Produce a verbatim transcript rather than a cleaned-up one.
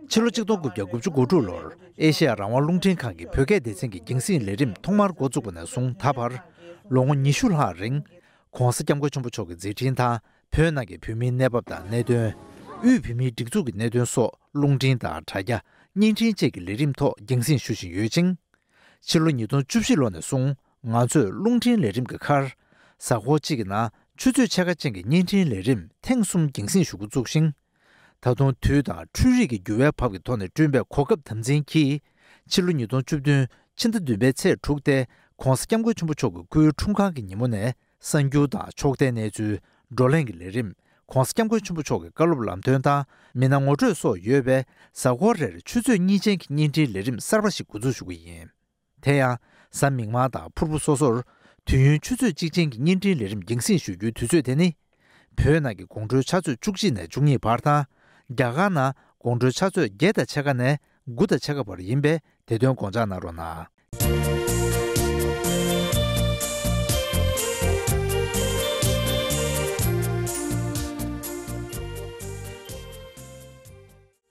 ཕྱི་ལོ་ཆིག་སྟོང་དགུ་བརྒྱ་དགུ་བཅུ་གོ་དྲུག་ལོར་ཨེ་ཤེ་ཡ་རང་དབང་རླུང་འཕྲིན་ཁང་གི་བོད་སྐད་སྡེ་ཚན་གྱི་རྒྱང་སྲིང་ལས་རིམ་ཐོག་མར་འགོ་བཙུགས་པ་ནས་བཟུང་ད་བར་ལོ་ངོ་ཉི་ཤུ་ལྷག་རིང་༸གོང་ས་༸སྐྱབས་མགོན་ཆེན་པོ་མཆོག་གི་མཛད་འཕྲིན་དང་བོད་ནང་གི་བོད་མིའི་གནས་བབ་དང་གནད་དོན། དབུས་བོད་མིའི་སྒྲིག་འཛུགས་ཀྱི་གནད་དོན་སོགས་རླུང་འཕྲིན་དང་དྲ་རྒྱ། བརྙན་འཕྲིན་བཅས་ཀྱི་ལས་རིམ་ཐོག་རྒྱང་སྲིང་ཞུ་བཞིན་ཡོད་ཅིང་། ཕྱི་ལོ་ཉིས་སྟོང་བཅུ་བཞི་ལོ་ནས་བཟུང་ང་ཚོས་རླུང་འཕྲིན་ལས་རིམ་གྱི་ཁར། གཟའ་འཁོར་གཅིག་གི་ནང་ཆུ་ཚོད་ཕྱེད་ཀ་ཅན་གྱི་བརྙན་འཕྲིན་ལས་རིམ་ཐེངས་གསུམ་རྒྱང་སྲིང་ཞུ་འགོ་བཙུགས་ཤིང་། ད་དུང་དུས་དང་འཕྲུལ་རིག་གི་འགྱུར་བའི་བབ་ཀྱི་ཐོག་ནས་བསྐྲུན་པའི་གོ་སྐབས་དམ་འཛིན་གྱིས། ཕྱི་ལོ་ཉིས་སྟོང་བཅུ་བདུན་ཕྱི་ཟླ་བདུན་པའི་ཚེས་དྲུག་སྟེ་༸གོང་ས་༸སྐྱབས་མགོན་ཆེན་པོ་མཆོག་གི་སྐུའི་འཁྲུངས་སྐར་གྱི་ཉིན་མོ་ནས། གསར་འགྱུར་དང་ཕྱོགས་བསྡུས་གནས་ཚུལ། བགྲོ་གླེང་གི་ལས་རིམ། ༸གོང་ས་༸སྐྱབས་མགོན་ཆེན་པོ་མཆོག་གི་བཀའ་སློབ་ལམ་སྟོན་དང་མི་སྣ་ངོ་སྤྲོད་སོགས་ཡོད་པའི་གཟའ་འཁོར་རེར་ཆུ་ཚོད་གཉིས་ཅན་གྱི་བརྙན་འཕྲིན་ལས་རིམ་གསར་པ་ཞིག་འགོ་འཛུགས་ཞུ་གི་ཡིན། དེ་ཡང་གཟའ་མིག་དམར་དང་ཕུར་བུ་སོ་སོར་དུས་ཡུན་ཆུ་ཚོད་གཅིག་ཅན་གྱི་བརྙན་འཕྲིན་ལས་རིམ་རྒྱང་སྲིང་ཞུ་རྒྱུའི་དུས་ཚོད་དེ་ནི། བོད་ནང་གི་དགོང་དྲོའི་ཆུ་ཚོད་བཅུ་གཅིག་ནས་བཅུ་གཉིས་བར་དང་། རྒྱ་གར་ནང་དགོང་དྲོའི་ཆུ་ཚོད་བརྒྱད་དང་ཕྱེད་ཀ་ནས་དགུ་དང་ཕྱེད་ཀ་བར་ཡིན་པས་དེ་དོན་དགོངས་འཇགས་གནང་རོགས་གནང་།